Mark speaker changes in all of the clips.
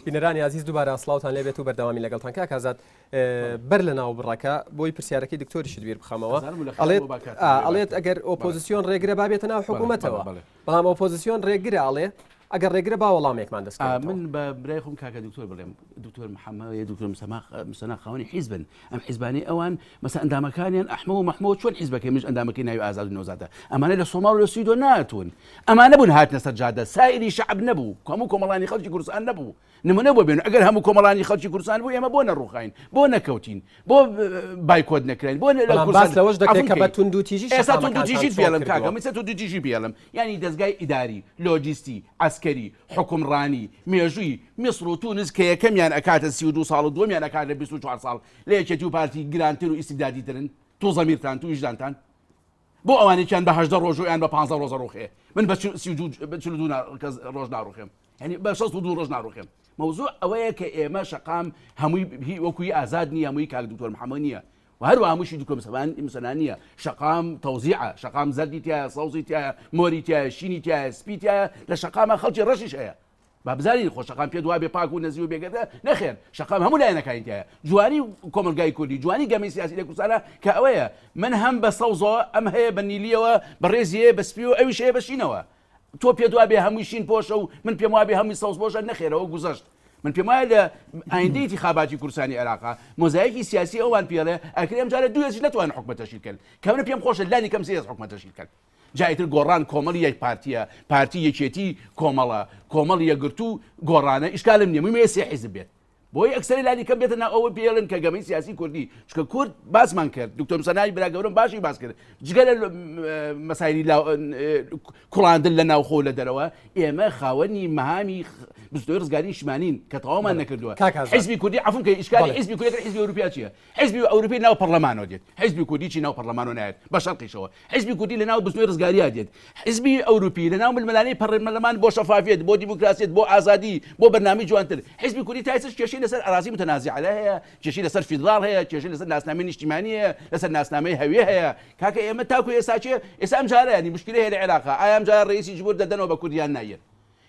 Speaker 1: بینەرانی ئازیز دووبارە سڵاوتان لێبێت و بەردەوامی لەگەڵتان کاک ئازاد بەر لە ناو بڕەکە بۆی پرسیارەکەی دکتۆریشت بیر بخەمەوە ئەڵێت ئەگەر ئۆپۆزیسیۆن ڕێگرە بابێتە ناو حکوومەتەوە بەڵام ئۆپۆزیسیۆن ڕێگرە ئەڵێ ئەگەر ڕێگرە با وەڵامێکمان دەست
Speaker 2: من بە برای خۆم کاکە دکتۆر بڵێم دکتۆر محەممەد دکتۆر مسەنا خاوەنی حیزبن ئەم حیزبانی ئەوان مەسە ئەندامەکانیان ئەحمە و مەحمە چۆن حیزبەکەی منش ئەندامەکەی ناوی ئازاد و نەوزادە ئەمانە لە سۆماڵ و لە سویدۆ ناتون ئەمانە بوون هاتنە سەر جادە سایری شەعب نەبوو هەموو کۆمەڵانی خەڵکی کوردستان نەبوو نمونە بۆ بێن ئەگەر هەموو کۆمەڵانی خەڵکی کوردستان بوو ئێمە بۆ نەڕوخاین بۆ نەکەوتین بۆ بایکۆت نەکراین بۆ
Speaker 1: باس لەوەش دەکرێت کە بە توندوتیژی
Speaker 2: ئێستا توندوتیژی پێڵم کاکە من توندوتیژی پێڵم یعنی دەزگای ئیداری لۆجیستی عەسکەری حوکمڕانی مێژووی میسر و تونس کە یەکەمیان ئەکاتە 32 ساڵ و دووەمیان ئەکاتە 24 ساڵ لە یەکێتی و پارتی گرانتر و ئیستیبدادی ترن تو زەمیرتان تو ویژدانتان بۆ ئەوانێکیان بە هەژدە ڕۆژ و یان بە پانزە ڕۆژە ڕوخێ من بە 42 ڕۆژ ناڕوخێم یعنی بە 62 ڕۆژ ناڕوخێم مەوزوع ئەوەیە کە ئێمە شەقام هەمووی هی وەکوی ئازاد نییە هەمووی کاک دکتۆر محەممەد نییە و هەروە هەمووشی دکتۆر مسەمان مسەنا نییە شەقام تەوزیعە شەقام زەردی تایە سەوزی تایە مۆری تایە شینی تایە سپی تایە لە شەقامە خەڵکی ڕەشیش هەیە با بزانین خۆ شەقام پێت وابێ پاک و نەزی و بێگەردە نەخێر شەقام هەموو لایەنەکانی تایە جوانی کۆمەلگای کوردی جوانی گەمەی سیاسی لە کوردستانە کە ئەوەیە من هەم بە سەوزەوە ئەم هەیە بە نیلیەوە بە ڕێزی هەیە بە سپی و ئەویش هەیە بە شینەوە تۆ پێت وابێ هەمووی شین پۆشە و من پێم وابێ هەمووی سەوز پۆشە نەخێرەوە گوزەشت من پێم وایە لە ئایندەی انتخاباتی کوردستانی عێراقا مۆزایکی سیاسی ئەوان پێڵێ ئەکرێ ئەم جارە دوو هێزیش نەتوانن حکومەت تەشکیل کەن کە من پێم خۆشە لانی کەم سێ هێز حکومەت تەشکیل کەن جا ئیتر گۆڕان کۆمەڵی یەک پارتیە پارتی یەکێتی کۆمەڵە کۆمەڵی یەکگرتوو گۆڕانە ئیشکالم نیە مهمە سێ حیزب بێت بۆیە ئەکسەری لانی کەم بێتە ناو ئەوە پێڵن کە گەمەی سیاسی کوردی چکە کورد باسمان کرد دکتۆر مسەنای برا گەورەم باشی باس کرد جگە لە مەسایلی کوڵاندن لە ناوخۆ لە دەرەوە ئێمە خاوەنی مەهامی بزوتنەوەی ڕزگاری نیشتمانین کە تەواومان نەکردووە حیزبی کوردی عەفوم کە ئیشکالی حیزبی کوردی حیزبی ئەوروپیا چییە حیزبی ئەوروپی ناو پەرلەمانەوە دێت حیزبی کوردی چی ناو پەرلەمانەوە نایەت بە شەرقیشەوە حیزبی کوردی لە ناو بزوتنەوەی ڕزگاریا دێت حیزبی ئەوروپی لە ناو ململانێی پەرلەمان بۆ شەفافیەت بۆ دیموکراسیەت بۆ ئازادی بۆ بەرنامەی جوانتر حیزبی کوردی تا ئێستاش کێشەی لەسەر ئەرازی متەنازعە هەیە کێشەی لەسەر فیدراڵ هەیە کێشەی لەسەر ناسنامەی نیشتیمانی هەیە لەسەر ناسنامەی هەویە هەیە کاکە ئێمە تاکو ئێستا چێ ئێستا ئەم جارە ینی مشکلە هەیە لە عێراقا ئایا ئەم جارە ڕئیسی جمهور دەدەنەوە بە کورد یان نایەن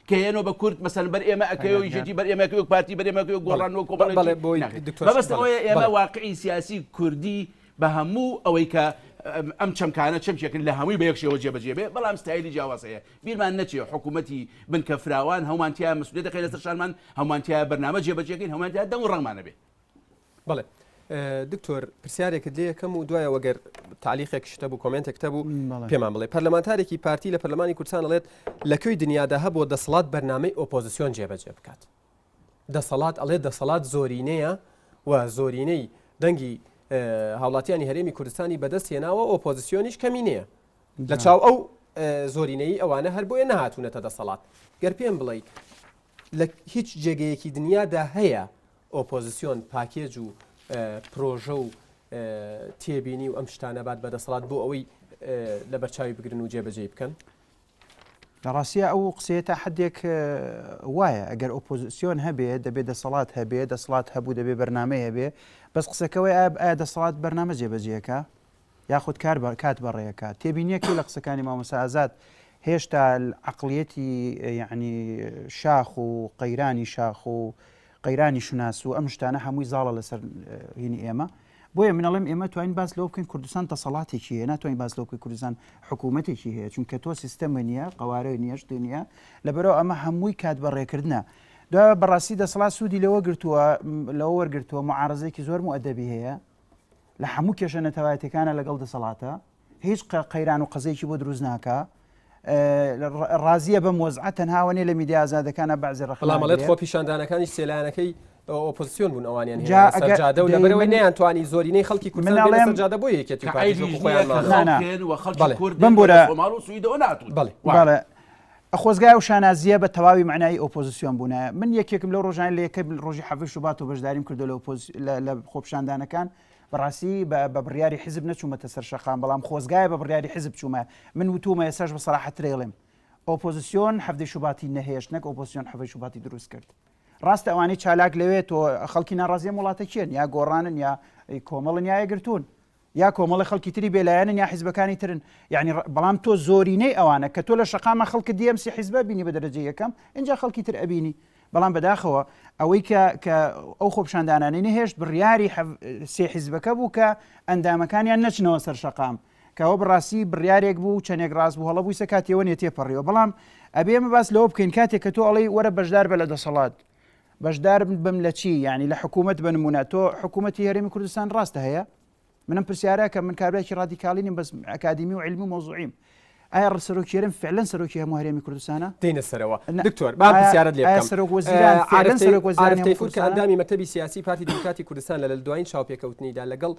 Speaker 2: کە یەنەوە بە کورد مەسەلەن بەر ئێمە ئەکەوێ و یەکێتی بەر ئێمە ئەکەوێ و پارتی بەر ئێمە ئەکەوێ و گۆڕان و کۆمەڵێکی
Speaker 1: بەڵێ بۆی
Speaker 2: ناخێت.
Speaker 1: دکتۆر
Speaker 2: مەبەستم
Speaker 1: بەڵێ
Speaker 2: ئەوەیە ئێمە
Speaker 1: بەڵێ.
Speaker 2: واقعی سیاسی کوردی بە هەموو ئەوەی کە ئەم چەمکانە چەمکێکن لە هەمووی بە یەک شێوە جێبەجێ بێ بەڵام ستایلی جیاواز هەیە بیرمان نەچێ حکوومەتی بنکە فراوان هەموومان تیا مەسئولیەت دەخەینە سەر شانمان هەموومان تیا بەرنامە جێبەجێکەین هەموومان تیا دەنگ و ڕەنگمان هەبێ.
Speaker 1: بەڵێ دکتۆر پرسیارێکت لێ یەکەم و دوایەوە گەر تعلیقێک شتە بوو کۆمنتێک تەبوو پێمان بڵێ پەرلەمانتارێکی پارتی لە پەرلەمانی کوردستان ئەڵێت لە کوێی دنیادا هەبووە دەسەڵات بەرنامەی ئۆپۆزیسیۆن جێبەجێ بکات دەسەڵات ئەڵێ دەسەڵات زۆرینەیە و زۆرینەی دەنگی هاوڵاتیانی هەرێمی کوردستانی بەدەست هێناوە ئۆپۆزیسیۆنیش کەمینەیە لە چاو ئەو زۆرینەی ئەوانە هەر بۆیە نەهاتوونەتە دەسەڵات گەر پێم بڵێ لە هیچ جێگەیەکی دنیادا هەیە ئۆپۆزسیۆن پاکێج و پرۆژە و تێبینی و ئەم شتانە بات بە دەسەڵات بۆ ئەوەی لەبەرچاوی بگرن و جێبەجێی بکەن؟
Speaker 3: لە ڕاستیا ئەو قسەیە تا حدێک وایە ئەگەر ئۆپۆزیسیۆن هەبێ دەبێ دەسەڵات هەبێ دەسەڵات هەبوو دەبێ بەرنامەی هەبێ بەس قسەکەوەی ئایا دەسەڵات بەرنامە جێبەجێەکە یاخود کار بە کات بەڕێکا. تێبینیەکەی لە قسەکانی مامۆستا ئازاد هێشتا عەقڵیەتی یەعنی شاخ و قەیرانی شاخ و قەیرانی شوناس و ئەم شتانە هەمووی زاڵە لەسەر هینی ئێمە. بۆیە من ئەڵێم ئێمە توانین باس لەوە بکەین کوردستان دەسەڵاتێکی هەیە ناتوانین باس لەوە بکەین کوردستان حکوومەتێکی هەیە چونکە تۆ سیستەمە نییە قەوارە نییە شتێ نییە لەبەرەوە ئەمە هەمووی کات بەڕێکردنە دوای بەڕاستی دەسەڵات سوودی لەوە گرتووە لەوە وەرگرتووە معارزێکی زۆر مؤدەبی هەیە لە هەموو کێشە نەتەوایەتەکانە لەگەڵ دەسەڵاتە هیچ قەیران و قەزێکی بۆ دروست ناکا ڕازیە بەم وەزعە تەنهاوە نیە لە میدیا ئازادەکانە بەعزێ ڕەخنە
Speaker 1: بەڵام ئەڵێت
Speaker 3: ئەگرێ.
Speaker 1: خۆپیشاندانەکانیش سێ لایەنەکەی ئۆپۆزسیۆن بوون ئەوانیان
Speaker 3: جا
Speaker 1: هێنایە سەر
Speaker 3: ئەگەر
Speaker 1: جادە و
Speaker 3: دەی
Speaker 1: لەبەرئەوەی
Speaker 3: من
Speaker 1: نەیانتوانی زۆرینەی خەڵکی
Speaker 3: من
Speaker 1: کوردستان بێنە
Speaker 3: ئەڵێم
Speaker 1: سەر جادە بۆیە یەکێتی و
Speaker 2: کە
Speaker 1: پارتیش
Speaker 2: عەیبیش
Speaker 1: وەکو
Speaker 2: نییە
Speaker 1: خۆیان
Speaker 2: کە
Speaker 1: مانەوە.
Speaker 3: نا، نا.
Speaker 2: خەڵکێن و خەڵکی
Speaker 1: بەڵێ.
Speaker 2: کوردن و لە
Speaker 3: بمبورە.
Speaker 2: سۆماڵ و سویدەوە ناتوون.
Speaker 1: بەڵێ.
Speaker 2: وایە.
Speaker 3: بەڵێ. خۆزگا ئەو شانازییە بە تەواوی مەعنایی ئۆپۆزسیۆن بوونایە. من یەکێکم لەو ڕۆژانەی لە یەکەم ڕۆژی حەڤەی شوباتەوە بەشداریم کردووە لە ئۆپۆز لە لە خۆپیشاندانەکان، بەڕاستی بە بە بڕیاری حیزب نەچوومەتە سەر شەقام، بەڵام خۆزگایە بە بڕیاری حیزب چوومایە. من وتوومە ئێستاش بە سەراحەت ترەیڵێم. ئۆپۆزسیۆن حەڤدەی شوباتی نەهێشت نەک ئۆپۆزسیۆن حەڤەی شوباتی دروست کرد. ڕاستە ئەوانەی چالاک لەوێ تۆ خەڵکی ناڕازی ئەم وڵاتە کێن؟ یا گۆڕانن یا کۆمەڵن یا یەکگرتوون. یا کۆمەڵی خەڵکی تری بێلایەنن یا حیزبەکانی ترن یعنی بەڵام تۆ زۆرینەی ئەوانە کە تۆ لە شەقامە خەڵکت دی ئەم سی حیزبە بینی بە دەرەجەی یەکەم ئینجا خەڵکی تر ئەبینی. بەڵام بەداخەوە ئەوەی کە کە ئەو خۆپیشاندانانەی نەهێشت بڕیاری سێ حیزبەکە بوو کە ئەندامەکانیان نەچنەوە سەر شەقام کە ئەوە بەڕاستی بڕیارێک بوو چەندێک ڕاست بوو هەڵە بوو ئیستا کاتی ئەوە نیە تێپەڕیوە بەڵام ئەبێ ئێمە باس لەوە بکەین کاتێک کە تۆ ئەڵێی وەرە بەشدار بە لە دەسەڵات بەشدار بم لە چی یعنی لە حکوومەت بە نمونە تۆ حکوومەتی هەرێمی کوردستان ڕاستە هەیە منم پرسیارە کە من کابراکی ڕادیکاڵی نیم بەس ئەکادیمی و علمی و مەوزوعیم ئایا سەرۆکی هەرێم فعلەن سەرۆکی هەموو هەرێمی کوردستانە؟
Speaker 1: دێینە سەرەوە دکتۆر با پرسیارت لێ بکەم
Speaker 3: سەرۆک وەزیران فعلەن سەرۆک وەزیرانی
Speaker 1: عارف تەیفور کە ئەندامی مەکتەبی سیاسی پارتی دیموکراتی کوردستان لە دوایین چاوپێکەوتنیدا لەگەڵ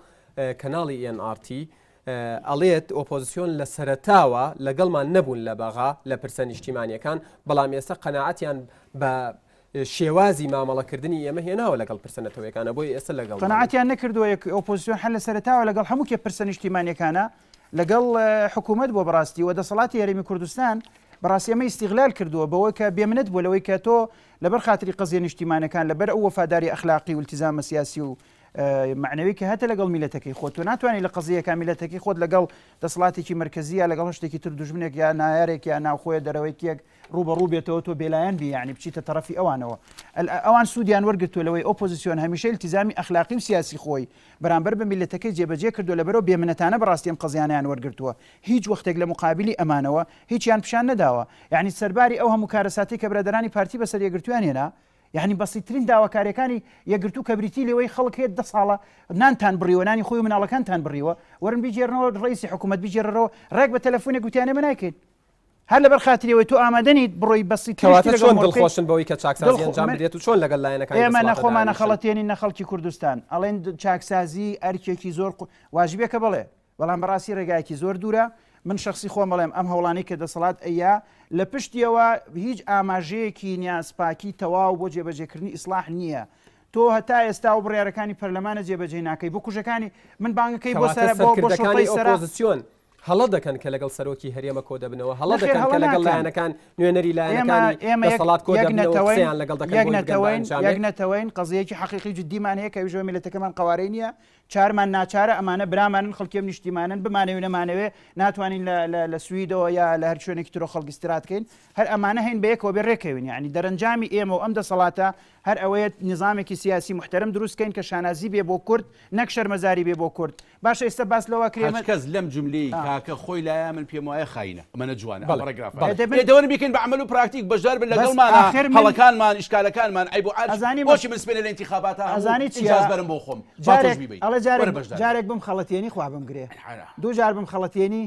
Speaker 1: کەناڵی ئێن ئاڕ تی ئەڵێت ئۆپۆزسیۆن لە سەرەتاوە لەگەڵمان نەبوون لە بەغا لە پرسە نیشتیمانیەکان بەڵام ئێستا قەناعەتیان بە شێوازی مامەڵەکردنی ئێمە هێناوە لەگەڵ پرسە نەتەوەیەکانە بۆیە ئێستا لەگەڵمانن.
Speaker 3: قەناعەتیان نەکردووە یەک ئۆپۆزسیۆن هەر لە سەرەتاوە لەگەڵ هەموو کێ پرسە نیشتیمانیەکانە لەگەڵ حکوومەت بووە بەڕاستی و دەسەڵاتی هەرێمی کوردستان بەڕاستی ئەمە ئیستیغلال کردووە بەوەی کە بێمنەت بووە لەوەی کە تۆ لەبەر خاتری قەزیە نیشتیمانەکان لەبەر ئەو وەفاداری ئەخلاقی و التزامە سیاسی و مەعنەوی کە هەتە لەگەڵ میلەتەکەی خۆت تۆ ناتوانانی لە قەزیەکە میلەتەکەی خۆت لەگەڵ دەسەڵاتێکی مەرکەزی یا لەگەڵ شتێکی تر دوژمنێک یا نایارێک یا ناوخۆیە دەرەوەی کێک ڕووبەڕوو بێتەوە تۆ بێلایەن بی یانی بچیتە تەڕەفی ئەوانەوە ئەوان سوودیان وەرگرتووە لەوەی ئۆپۆزیسیۆن هەمیشە ئیلتیزامی ئەخلاقی و سیاسی خۆی بەرامبەر بە میللەتەکەی جێبەجێ کردووە لەبەرئەوە بێمنەتانە بەڕاستی ئەم قەزیانەیان وەرگرتووە هیچ وەختێک لە موقابیلی ئەمانەوە هیچیان پیشان نەداوە یانی سەرباری ئەو هەموو کارەساتەی کە برادەرانی پارتی بەسەر یەکگرتوویان هێنا یانی بەسیترین داواکاریەکانی یەکگرتوو کە بریتی لەوەی خەڵک هەیە دە ساڵە نانتان بڕیوە نانی خۆی و مناڵەکانتان بڕیوە وەرن بیگێڕنەوە ڕئیسی حکوومەت بیگێڕەرەوە ڕێک بە تەلەفۆنێک گوتیان ئێمە نایکەین هەر لەبەر خاتری ئەوەی تۆ ئامادە نیت بڕۆی بەسیت
Speaker 1: کەواتە چۆن دڵخۆشن بەوەی کە چاکسازی ئەنجام بدرێت و چۆن لەگەڵ لایەنەکانی
Speaker 3: ئێمە نە
Speaker 1: دەسەڵاتە
Speaker 3: خۆمان
Speaker 1: دانیشن؟
Speaker 3: ئەخەڵەتێنین نە خەڵکی کوردستان ئەڵێن چاکسازی ئەرکێکی زۆر واجبێکە بەڵێ بەڵام بەڕاستی ڕێگایەکی زۆر دوورە من شخصی خۆم بڵێم ئەم هەوڵانەی کە دەسەڵات ئەیا لە پشتیەوە هیچ ئاماژەیەکی نیازپاکی تەواو بۆ جێبەجێکردنی ئیسلاح نییە تۆ هەتا ئێستا و بڕیارەکانی پەرلەمانە جێبەجێ ناکەی بکوژەکانی من بانگەکەی بۆ
Speaker 1: کەواتە
Speaker 3: سەر بۆ بۆ
Speaker 1: سەرکردەکانی
Speaker 3: شوڕتەی سەرا
Speaker 1: ئۆپۆزسیۆن هەڵە دەکەن کە لەگەڵ سەرۆکی هەرێمە کۆدەبنەوە، هەڵە
Speaker 3: نەخێر
Speaker 1: دەکەن
Speaker 3: هەڵە
Speaker 1: کە لەگەڵ
Speaker 3: ناکەن.
Speaker 1: لایەنەکان نوێنەری
Speaker 3: ئێمە
Speaker 1: لایەنەکانی
Speaker 3: ئێمە یەک
Speaker 1: دەسەڵات
Speaker 3: یەک
Speaker 1: کۆدەبنەوە و
Speaker 3: نەتەوەین
Speaker 1: قسەیان لەگەڵ دەکەن
Speaker 3: یەک
Speaker 1: بۆی بگەن بە
Speaker 3: نەتەوەین یەک
Speaker 1: ئەنجامێک.
Speaker 3: نەتەوەین قەزیەیەکی حەقیقی و جدیمان هەیە کە ئەویش ئەوەیە میللەتەکەمان قەوارەی نییە چارمان ناچارە ئەمانە برامانن خەڵکی ئەم نیشتیمانەن بمانەوێ و نەمانەوێ ناتوانین لە لە لە سویدەوە یا لە هەر شوێنێکی ترەوە خەڵک ئیستیراد کەین هەر ئەمانە هەین بەیەکەوە بێ ڕێکەوین یانی دەرەنجامی ئێمە و ئەم دەسەڵاتە هەر ئەوەیە نیزامێکی سیاسی موحتەرم دروست کەین کە شانازی بێ بۆ کورد نەک شەرمەزاری بێ بۆ کورد باشە ئێستا باس لەوە کرێ
Speaker 2: هەرچ کەس لەم جوملەی کاکە خۆی لایە من پێم وایە خاینە ئەمەنە جوانە ئەم
Speaker 1: بەڵێ
Speaker 2: پەڕەگرافە
Speaker 1: بەڵێ.
Speaker 3: دەبن
Speaker 2: ئێ دەوەرن بیکەین بە عەمەل و پراکتیک بەشدار بن
Speaker 3: بەس
Speaker 2: لەگەڵمانا
Speaker 3: ئاخر من
Speaker 2: هەڵەکانمان ئیشکالەکانمان عەیب و عار
Speaker 3: ئەزانی
Speaker 2: بۆچی من سپێنێ لە ئینتیخاباتا هەموو
Speaker 3: ئەزانی چیە
Speaker 2: ئینجاز بەرم بۆ خۆم با تۆش
Speaker 3: جارێک
Speaker 2: بیبەی
Speaker 3: ئەڵێ
Speaker 2: وەرە
Speaker 3: جارێک
Speaker 2: بەشدار بە
Speaker 3: جارێک بمخەڵەتێنی خوا بمگرێ
Speaker 2: حەرا.
Speaker 3: دوو جار بمخەڵەتێنی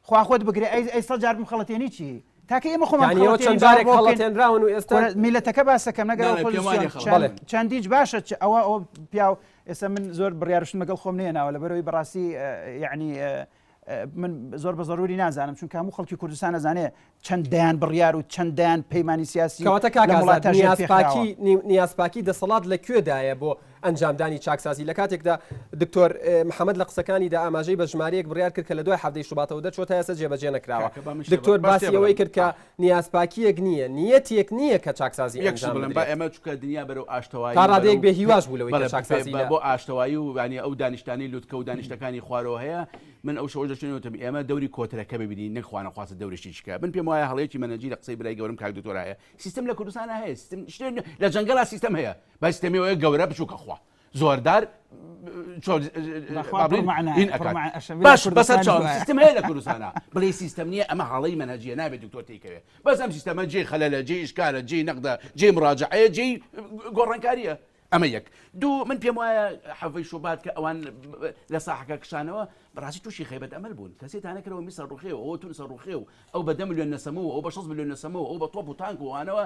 Speaker 3: خوا خۆت بگرێ ئەی ئەی سە جار بمخەڵەتێنی چی تاکە ئێمە خۆمان
Speaker 1: یانی ئێوە چەند
Speaker 3: بخەڵەتێنین
Speaker 1: جارێک
Speaker 3: باوەڕ بکەین
Speaker 1: خەڵەتێنراون و ئێستا
Speaker 3: کورە میلەتەکە باسەکەم نەگەر
Speaker 2: نا، نا، پێم
Speaker 3: ئۆپۆزیسیۆن
Speaker 2: وانیە خەڵەت.
Speaker 3: چەند
Speaker 1: بەڵێ.
Speaker 3: چەندیج باشە چ ئەوە ئەوە پیاو ئێستا من زۆر بڕیارشتم لەگەڵ خۆم نێناوە لەبەرەوەی بەڕاستی یعنی من زۆر بە زەروری نازانم چونکە هەموو خەڵکی کوردستان ئەزانێ چەند دەیان بڕیار و چەند دەیان پەیمانی سیاسی
Speaker 1: کەواتە کاک
Speaker 3: لەم
Speaker 1: ئازاد
Speaker 3: وڵاتە ژێر پێ خراوە.
Speaker 1: نیازپاکی نیازپاکی دەسەڵات لە کوێدایە بۆ ئەنجامدانی چاکسازی لە کاتێکدا دکتۆر محەمەد لە قسەکانیدا ئاماژەی بە ژمارەیەک بڕیار کرد کە لە دوای حەڤدەی شوباتەوە دەرچووە تا ئێستا جێبەجێ نەکراوە
Speaker 2: کاکە با من شتێ
Speaker 1: دکتۆر
Speaker 2: بڵێم. با
Speaker 1: باسی
Speaker 2: شتێ
Speaker 1: ئەوەی
Speaker 2: بڵێم.
Speaker 1: کرد کە نیازپاکییەک نییە نیەتێک نییە کە چاکسازی
Speaker 2: یەک شت
Speaker 1: ئەنجام
Speaker 2: بڵێم با
Speaker 1: بدرێت
Speaker 2: ئێمە چونکە دنیا بەرەو ئاشتەوایی
Speaker 1: تا
Speaker 2: و
Speaker 1: ڕادەیەک
Speaker 2: بەرەو
Speaker 1: بێ هیواش بوو لەوەی کە
Speaker 2: بەڵێ
Speaker 1: چاکسازی
Speaker 2: بە
Speaker 1: لە
Speaker 2: بۆ ئاشتەوایی و یانی ئەو دانیشتانەی لوتکە و دانیشتەکانی خوارەوە هەیە من ئەو شەوەش دەچووین وتم ئێمە دەوری کۆترەکە ببینین نەک خوانەخواستە دەوری شتێکی کە من پێم وایە هەڵەیەکی مەنهەجی لە قسەی برای گەورەم کاک دکتۆر هەیە سیستم لە کوردستانا هەیە سیستم شتێ لە جەنگەڵا سیستم هەیە بە سیستەمی ئەوەیە گەورە بچووکە خوا زۆردار
Speaker 3: بەخوا پڕ مەعنایە،
Speaker 2: هین
Speaker 3: پڕ
Speaker 2: ئەکات
Speaker 3: مەعنا- ئەشەم
Speaker 2: باش
Speaker 3: لە
Speaker 2: بەسەر
Speaker 3: کوردستانیش
Speaker 2: چاوم
Speaker 3: وایە.
Speaker 2: سیستم هەیە لە کوردستانا بڵێ سیستم نییە ئەمە هەڵەی مەنهەجیە نابێت دکتۆر تێیکەوێ بەس ئەم سیستەمە جێی خەلەلە جێی ئیشکالە جێی نەقدە جێی مراجعەیە جێی گۆڕانکارییە ئەمە یەک دوو من پێم وایە حەڤەی شوبات کە ئەوان لە ساحەکە کشانەوە بەڕاستی تووشی خەیبەت ئەمەل بوون کەسێ تانە کردەوە میسر ڕوخێ و ئەوە تونسە ڕوخێ و ئەو بە دە ملیۆن نەسەمە و ئەو بە 60 ملیۆن نەسەمە و ئەو بە تۆپ و تانک و ئەوانەوە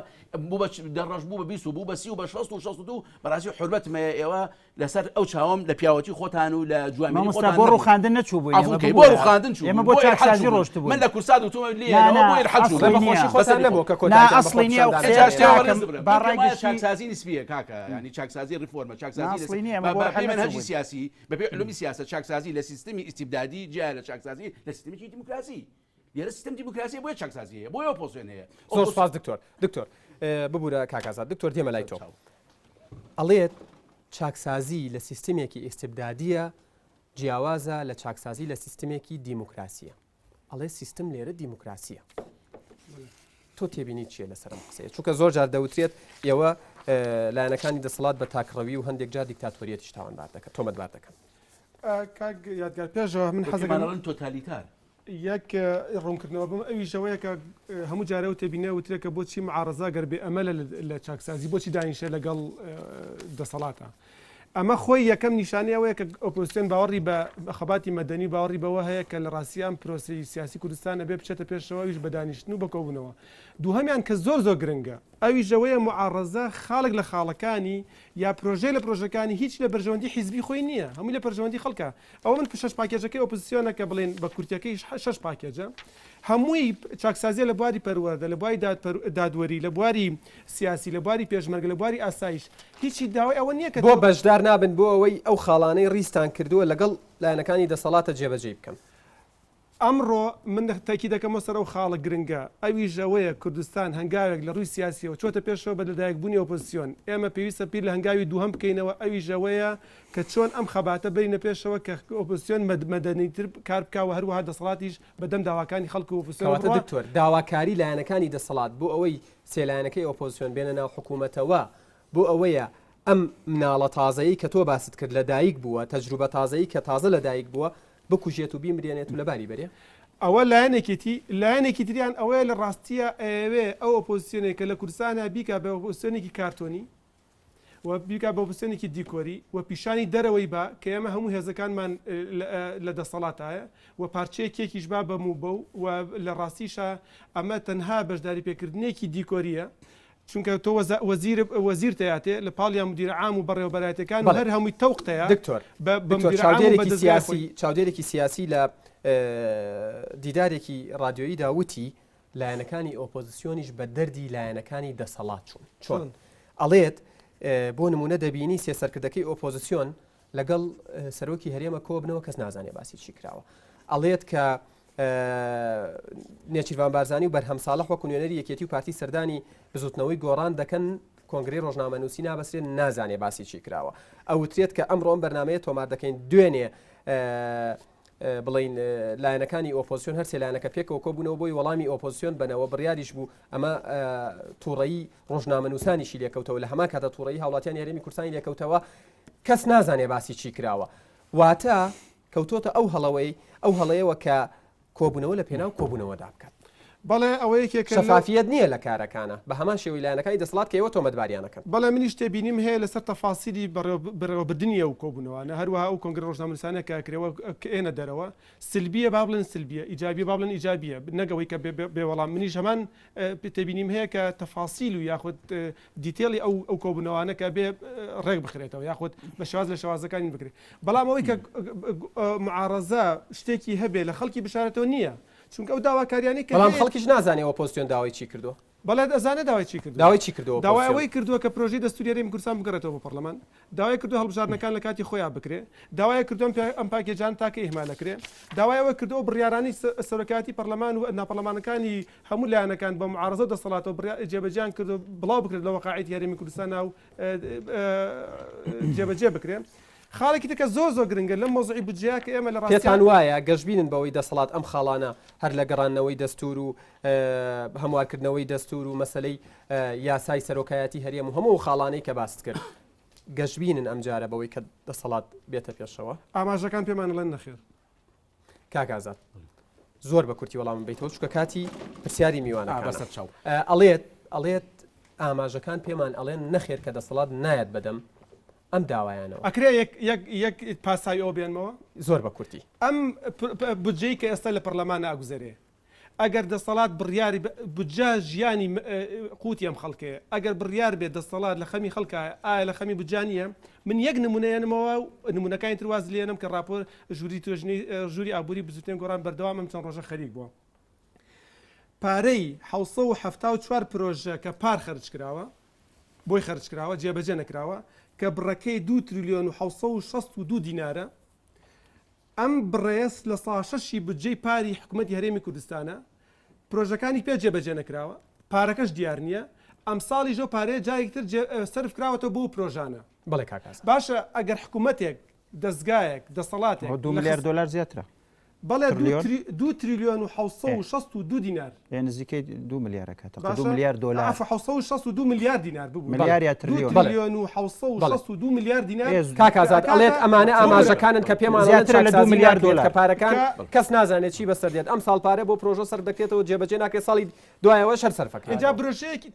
Speaker 2: بوو بە دەڕەش بوو بە 20 و بوو بە 30 و بە 60 و 62 بەڕاستی حورمەتم هەیە ئێوە لەسەر ئەو چاوەم لە پیاوەتی خۆتان و لە جوامێری
Speaker 3: مامۆستا
Speaker 2: خۆتان
Speaker 3: بۆ
Speaker 2: نەبوو.
Speaker 3: ڕووخاندن نەچوو بووین
Speaker 2: عەفو
Speaker 3: ئێمە
Speaker 2: کەی بۆ
Speaker 3: ببوورە.
Speaker 2: ڕووخاندن چوو
Speaker 3: ئێمە
Speaker 2: بووین
Speaker 3: بۆ
Speaker 2: بۆ ئیلحاد
Speaker 3: چاکسازی
Speaker 2: چوو بووین
Speaker 3: ڕۆشتبووین.
Speaker 2: من لە کورسات وتومە
Speaker 3: نا
Speaker 2: لێیەنەوە
Speaker 3: نا
Speaker 2: بۆ ئیلحاد چوو
Speaker 3: ئەسڵی
Speaker 2: بووین
Speaker 3: نییە.
Speaker 1: بەخۆشی خۆتان
Speaker 2: بەسەری
Speaker 1: نەبوو
Speaker 2: خۆم
Speaker 1: کە
Speaker 3: نا
Speaker 1: کۆتاییتان بە
Speaker 3: ئەسڵی نییە ئەو
Speaker 1: خۆپیشاندان
Speaker 3: قسەیە
Speaker 2: ئێجا شتێ
Speaker 1: هێنا.
Speaker 3: کاکە
Speaker 2: وەڕێز ببرم
Speaker 3: با
Speaker 2: من
Speaker 3: ڕای
Speaker 2: پێم وایە
Speaker 3: گشتی
Speaker 2: چاکسازی نسبیە کاکە یانی چاکسازی ڕیفۆرمە
Speaker 3: نا
Speaker 2: چاکسازی لە
Speaker 3: ئەسڵی نییە
Speaker 2: بە
Speaker 3: ئێمە بۆ
Speaker 2: بە
Speaker 3: ڕەحەل
Speaker 2: پێی مەنهەجی
Speaker 3: نەچووبووین.
Speaker 2: سیاسی بە پێی علومی سیاسە چاکسازی لە سیستمی ئیستیبدادی جیایە لە چاکسازی لە سیستمێکی دیموکراسی لێرە سیستم دیموکراسیە بۆیە چاکسازی هەیە بۆیە ئۆپۆزسیۆن هەیە
Speaker 1: زۆر سپاس دکتۆر دکتۆر ببورە کاک ئازاد دکتۆر دێمە لای تۆ ئەڵێت چاکسازی لە سیستمێکی ئیستبدادیە جیاوازە لە چاکسازی لە سیستمێکی دیموکراسیە ئەڵێ سیستم لێرە دیموکراسیە. تۆ تێبینیت چییە لەسەر ئەم قسەیە؟ چونکە زۆر جار دەوترێت ئێوە لایەنەکانی دەسەڵات بە تاکڕەوی و هەندێک جار دیکتاتۆریەتیش تاوانبار دەکەن، تۆمەتبار دەکەن.
Speaker 4: کاک یادگار پێشەوە من حەز دەکەم
Speaker 2: ئەڵێن تۆتالیتار.
Speaker 4: یەک ڕوونکردنەوە بم ئەویش ئەوەیە کە هەموو جارێ ئەو تێبینیە وترێ کە بۆچی معارەزە گەر بێ ئەمەلە لە چاکسازی بۆچی دانیشێ لەگەڵ دەسەڵاتە ئەمە خۆی یەکەم نیشانەی ئەوەیە کە ئۆپۆزسیۆن باوەڕی بە خەباتی مەدەنی و باوەڕی بەوە هەیە کە لە ڕاستیا ئەم پرۆسەی سیاسی کوردستان ئەبێ بچێتە پێشەوە ئەویش بە دانیشتن و بە کۆبوونەوە. دووهەمیان کە زۆر زۆر گرنگە ئەویش ئەوەیە موعاڕەزە خاڵێک لە خاڵەکانی یا پرۆژەیەک لە پرۆژەکانی هیچ لە بەرژەوەندی حیزبی خۆی نییە هەمووی لە پەرژەوەندی خەڵکە ئەوە من شەش پاکێجەکەی ئۆپۆزسیۆنە کە بڵێین بە کورتیەکەی شەش پاکێجە هەمووی چاکسازیە لە بواری پەروەردە لە بواری دادوەری لە بواری سیاسی لە بواری پێشمەرگە لە بواری ئاسایش هیچی داوای ئەوە نییە کە
Speaker 1: بۆ بەشدار نابن بۆ ئەوەی ئەو خاڵانەی ڕیزتان کردووە لەگەڵ لایەنەکانی دەسەڵاتە جێبەجێی بکەن؟
Speaker 4: ئەمڕۆ من تەئکید دەکەمەوە سەر ئەو خاڵە گرنگە، ئەویش ئەوەیە کوردستان هەنگاوێک لە ڕووی سیاسییەوە چۆتە پێشەوە بە لەدایکبوونی ئۆپۆزسیۆن، ئێمە پێویستە بیر لە هەنگاوی دووهەم بکەینەوە ئەویش ئەوەیە کە چۆن ئەم خەباتە بەرینە پێشەوە کە ئۆپۆزسیۆن مەدەنیتر کار بکا و هەروەها دەسەڵاتیش بە دەم داواکانی خەڵک و ئۆپۆزسیۆنەوە
Speaker 1: کەواتە
Speaker 4: بڕوا.
Speaker 1: دکتۆر، داواکاری لایەنەکانی دەسەڵات بۆ ئەوەی سێ لایەنەکەی ئۆپۆزسیۆن بێنە ناو حکوومەتەوە بۆ ئەوەیە ئەم مناڵە تازەیەی کە تۆ باست کرد لە دایک بووە، تەجروبە تازەیەی کە تازە لە دایک بووە، بکوژێت و بیمرێنێت و لەباری بەرێ؟
Speaker 4: ئەوە لایەنێکیتی، لایەنێکی تریان ئەوەیە لە ڕاستیا ئەیەوێ ئەو ئۆپۆزسیۆنەی کە لە کوردستان هەیە بیکا بە ئۆپۆزسیۆنێکی کارتۆنی و بیکا بە ئۆپۆزسیۆنێکی دیکۆری و پیشانی دەرەوەی با کە ئێمە هەموو هێزەکانمان لە دەسەڵاتایە و پارچەیەکێکیش با بەم و بەو و لە ڕاستیشا ئەمە تەنها بەشداریپێکردنێکی دیکۆرییە چونکە تۆ وەزیر وەزیر تەیاتێ لە پاڵیا مدیر عام و بەڕێوەبەرایەتیەکان و
Speaker 1: بەڵێ
Speaker 4: هەر هەمووی تەوق تەیا
Speaker 1: دکتۆر
Speaker 4: بە بە
Speaker 1: دکتۆر
Speaker 4: مدیر عام و بە
Speaker 1: چاودێرێکی
Speaker 4: دەزگای خۆی.
Speaker 1: سیاسی چاودێرێکی سیاسی لە دیدارێکی ڕادیۆییدا وتی لایەنەکانی ئۆپۆزسیۆنیش بە دەردی لایەنەکانی دەسەڵات چوون چۆن
Speaker 4: چۆن؟
Speaker 1: ئەڵێت بۆ نمونە دەبینی سێ سەرکردەکەی ئۆپۆزسیۆن لەگەڵ سەرۆکی هەرێمە کۆبنەوە کەس نازانێ باسی چی کراوە ئەڵێت کە نێچیرڤان بارزانی و بەرهەم ساڵح وەکو نوێنەری یەکێتی و پارتی سەردانی بزوتنەوەی گۆڕان دەکەن کۆنگرەی ڕۆژنامەنووسی نابەسرێت نازانێ باسی چی کراوە ئەوترێت کە ئەمڕۆ ئەم بەرنمەیە تۆمار دەکەین دوێنێ بڵین لایەنەکانی ئۆپۆزیسیۆن هەرسێ لایەنەکە پێکەوە کۆبوونەوە بۆی وەڵامی ئۆپۆزیسیۆن بنەوە بڕیاریش بوو ئەمە تووڕەیی ڕۆژنامەنووسانیشی لێکەوتەوە لە هەمان کاتە تووڕەیی هاوڵاتیانی هەرێمی کوردستانی لێکەوتەوە کەس نازانێ باسی چی کراوە واتە کەوتۆتە ئەو هەڵەوەی ئەو هەڵەیەوە کە کۆبوونەوە لە پێناو کۆبوونەوەدا بکات.
Speaker 4: بەڵێ ئەوە یەکێکە لەو.
Speaker 1: شەفافیەت نییە لە کارەکانا بە هەمان شێوەی لایەنەکانی دەسەڵات کە ئێوە تۆمەتباریان ئەکەن.
Speaker 4: بەڵێ منیش تێبینیم هەیە لەسەر تەفاسیلی بەڕێوەبردنی ئەو کۆبوونەوانە، هەروەها ئەو کۆنگرە ڕۆژنامەنووسانە کە ئەکرێ و کە ئێنە دەرەوە، سلبییە با بڵێن سلبییە، ئیجابییە با بڵێن ئیجابییە، نەک ئەوەی کە بێ وەڵام، منیش هەمان تێبینیم هەیە کە تەفاسیل و یاخود detail ی ئەو ئەو کۆبوونەوانە کە بێ ڕێک بخرێتەوە یاخود بە شێواز لە شێوازەکانی بکرێت بەڵام ئەوەی کە معارەزە شتێکی هەبێ لە خەڵکی بشارێتەوە نییە چونکە ئەو داواکاریانەی کە
Speaker 1: بەڵام خەڵکیش نازانێ ئۆپۆزسیۆن داوای چی کردووە.
Speaker 4: بەڵێ ئەزانێ داوای چی کردووە.
Speaker 1: داوای چی کردووە
Speaker 4: داوای ئەوەی کردووە کە پرۆژەی دەستووری هەرێمی کوردستان بگەڕێتەوە بۆ پەڕلەمان. داوای کردووە هەڵبژاردنەکان لە کاتی خۆیا بکرێ. داوای کردووە ئەم پاکێجانە تا کەی ئیهمال ئەکرێ. داوای ئەوەی کردووە ئەو بڕیارانەی سەرۆکایەتی پەڕلەمان و ناپەڕلەمانەکانی هەموو لایەنەکان بە موعارەزە و دەسەڵاتەوە بڕیار جێبەجێیان کردووە بڵاو بکرێت لە وەقاعیتی هەرێمی کوردستانا و جێبەجێ بکرێ. خاڵێکی تر کە زۆر زۆر گرنگە لەم مەوزوعی بودجەیە کە ئێمە لە ڕاستیا.
Speaker 1: پێتان وایە گەشبینن بەوەی دەسەڵات ئەم خاڵانە هەر لە گەڕاندنەوەی دەستوور و هەموارکردنەوەی دەستوور و مەسەلەی یاسای سەرۆکایەتی هەرێم و هەموو ئەو خاڵانەی کە باست کرد گەشبینن ئەمجارە بەوەی کە دەسەڵات بێتە پێشەوە؟
Speaker 4: ئاماژەکان پێمان ئەڵێن نەخێر.
Speaker 1: کاک ئازاد زۆر بە کورتی وەڵامم بیتەوە چونکە کاتی پرسیاری میوانەکانە.
Speaker 2: بەسەر چاو.
Speaker 1: ئەڵێت ئەڵێت ئاماژەکان پێمان ئەڵێن نەخێر کە دەسەڵات نایەت بەدەم ئەم داوایانەوە.
Speaker 4: ئەکرێ یەک یەک یەک پاساوی ئەوە بێنمەوە؟
Speaker 1: زۆر بە کورتی.
Speaker 4: ئەم بودجەی کە ئێستا لە پەرلەمانا ئەگوزەرێ ئەگەر دەسەڵات بڕیاری بودجە ژیانی قوتی ئەم خەڵکەیە ئەگەر بڕیار بێت دەسەڵات لە خەمی خەڵکایە ئایا لە خەمی بودجە نییە؟ من یەک نمونە یەنمەوە و نمونەکانی تر واز لێنم کە ڕاپۆر ژووری توێژینەی ژووری ئابووری بزوتنەوەی گۆڕان بەردەوام ئەم چەند ڕۆژە خەریک بووە پارەی 774 پرۆژە کە پار خەرج کراوە بۆی خەرج کراوە جێبەجێ نەکراوە کە بڕەکەی 2 تریلیۆن و 762 دینارە ئەم بڕەیە 6% ی بودجەی پاری حکومەتی هەرێمی کوردستانە، پرۆژەکانی پێ جێبەجێ نەکراوە، پارەکەش دیار نییە، ئەمساڵیش ئەو پارەیە جارێکی تر سەرف کراوەتەوە بۆ ئەو پرۆژانە.
Speaker 1: بەڵێ کاک ئازاد.
Speaker 4: باشە ئەگەر حکومەتێک، دەزگایەک، دەسەڵاتێک
Speaker 3: دوو
Speaker 4: لە
Speaker 3: ملیار
Speaker 4: خز.
Speaker 3: دۆلار زیاترە.
Speaker 4: بەڵێ دوو تریلیۆن و 662 دینار.
Speaker 3: ئێ نزیکەی دوو ملیار ئەکات تەقریبا دوو ملیار دۆلار.
Speaker 4: عەفو 662 ملیار دینار ببورە.
Speaker 3: ملیار یا ترلیۆن.
Speaker 4: دوو تریلیۆن و 662 ملیار دینار.
Speaker 1: کاک ئازاد ئەڵێت ئەمانە ئاماژەکانن کە پێمان ئەڵێن
Speaker 3: زیاترە لە دوو
Speaker 1: چاکسازی
Speaker 3: ملیار
Speaker 1: ناکرێت
Speaker 3: دۆلار.
Speaker 1: کە پارەکان کەس نازانێت چی بەسەر دێت ئەمساڵ پارە بۆ پرۆژە سەرف دەکرێتەوە جێبەجێ ناکرێت ساڵی دوایەوەش هەر سەرف ئەکرێت.
Speaker 4: ئینجا پرۆژەیەکی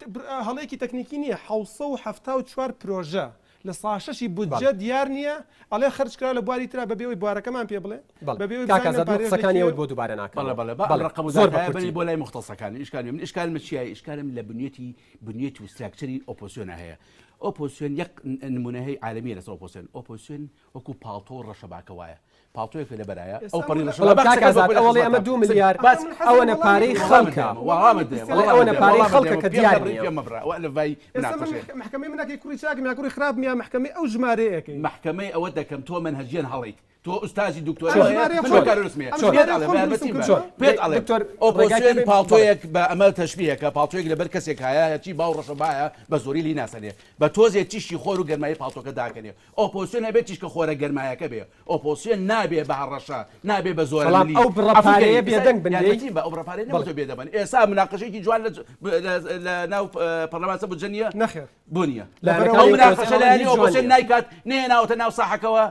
Speaker 4: هەڵەیەکی تەکنیکی نییە 774 پرۆژە لە سا شەشی بودجە دیار نییە ئەڵێ خەرج کرا لە بواری ترا بەبێ ئەوەی بوارەکەمان پێ بڵێ بەبێ ئەوەی
Speaker 1: کاک
Speaker 4: بزانین
Speaker 1: ئازاد من
Speaker 4: پارەیەش لە
Speaker 1: قسەکانی
Speaker 4: کوێیە
Speaker 1: ئەوت بۆ دووبارە ناکەمەوە
Speaker 2: بەڵێ بەڵێ با ئەم
Speaker 1: بەڵێ
Speaker 2: ڕەقەم و
Speaker 1: زۆر بە
Speaker 2: داتایە
Speaker 1: کورتی.
Speaker 2: بەرین بۆ لای موختەسەکان ئیشکال من ئیشکالم لە چیایە ئیشکالم لە بنیەتی بنیەت و structure ی ئۆپۆزسیۆنە هەیە ئۆپۆزسیۆن یەک نمونە هەیە عالەمیە لەسەر ئۆپۆزسیۆن ئۆپۆزسیۆن وەکو پاڵتۆ و ڕەشەباکە وایە پاڵتۆیەکە لە بەرایە ئەو پەڕی ڕەشەبا
Speaker 1: بەڵام
Speaker 2: با
Speaker 1: کاک
Speaker 2: قسەکەت
Speaker 1: ئازاد
Speaker 2: بۆ
Speaker 1: ئەوەڵێ ئەمە دوو ملیار
Speaker 2: باس
Speaker 1: ئەوەنە پارەی خەڵکە
Speaker 2: وەڵامت دەیەم
Speaker 1: ئەڵێ ئەوەنە پارەی خەڵکە کە دیار نییە.
Speaker 2: پێم مەبڕە ئەوە لەڤای
Speaker 4: ئێستا من
Speaker 2: مناقەشەیە
Speaker 4: مەحکەمەی من ئەکەی کوڕی چاکم یا کوڕی خراپم یا مەحکەمەی ئەو ژمارەیە ئەکەی
Speaker 2: مەحکەمەی ئەوە دەکەم تۆ مەنهەجیەن هەڵەیت تۆ ئوستازی دکتۆرا
Speaker 4: ئەم ژمارەیە
Speaker 2: من
Speaker 4: خۆم-
Speaker 2: بەکالۆریۆسم هەیە.
Speaker 4: ئەم
Speaker 2: پێت
Speaker 4: ژمارەیە
Speaker 2: ئەڵێم،
Speaker 4: خۆم
Speaker 2: یارمەتیم
Speaker 4: دروستم
Speaker 2: بە.
Speaker 4: کردووە.
Speaker 2: پێت ئەڵێم
Speaker 1: دکتۆر،
Speaker 2: ئۆپۆزسیۆن
Speaker 1: ڕێگای پێ-
Speaker 2: پاڵتۆیەک بە ئەمە تەشبیهەکە پاڵتۆیەک لەبەر کەسێک هەیە هەرچی باو ڕەشەبایە بە زۆری لی ناسەنێ بە تۆزێ تیشکی خۆر و گەرمایی پاڵتۆکە داکەنێ ئۆپۆزسیۆن ئەبێ تیشکە خۆرە گەرمایەکە بێ ئۆپۆزسیۆن نابێ بە هەڕەشە نابێ بە زۆرە
Speaker 1: بەڵام ئەو بڕە پارەیە بێدەنگ بن لێی.
Speaker 2: یارمەتیم بە ئەو بڕە پارەیە نەبێ بێدەنگ بن ئێستا مناقەشەیەکی جوان لە ناو پەرلەمان سەر بودجە نییە
Speaker 4: نەخێر
Speaker 2: بۆ نییە
Speaker 1: لایەنەکانی
Speaker 2: ئەو مناقەشە
Speaker 1: ئۆپۆزسیۆن
Speaker 2: لایەنی
Speaker 1: هیچ جوان
Speaker 2: ئۆپۆزسیۆن
Speaker 1: نییە.
Speaker 2: نایکات نەیەناوەتە ناو ساحەکەوە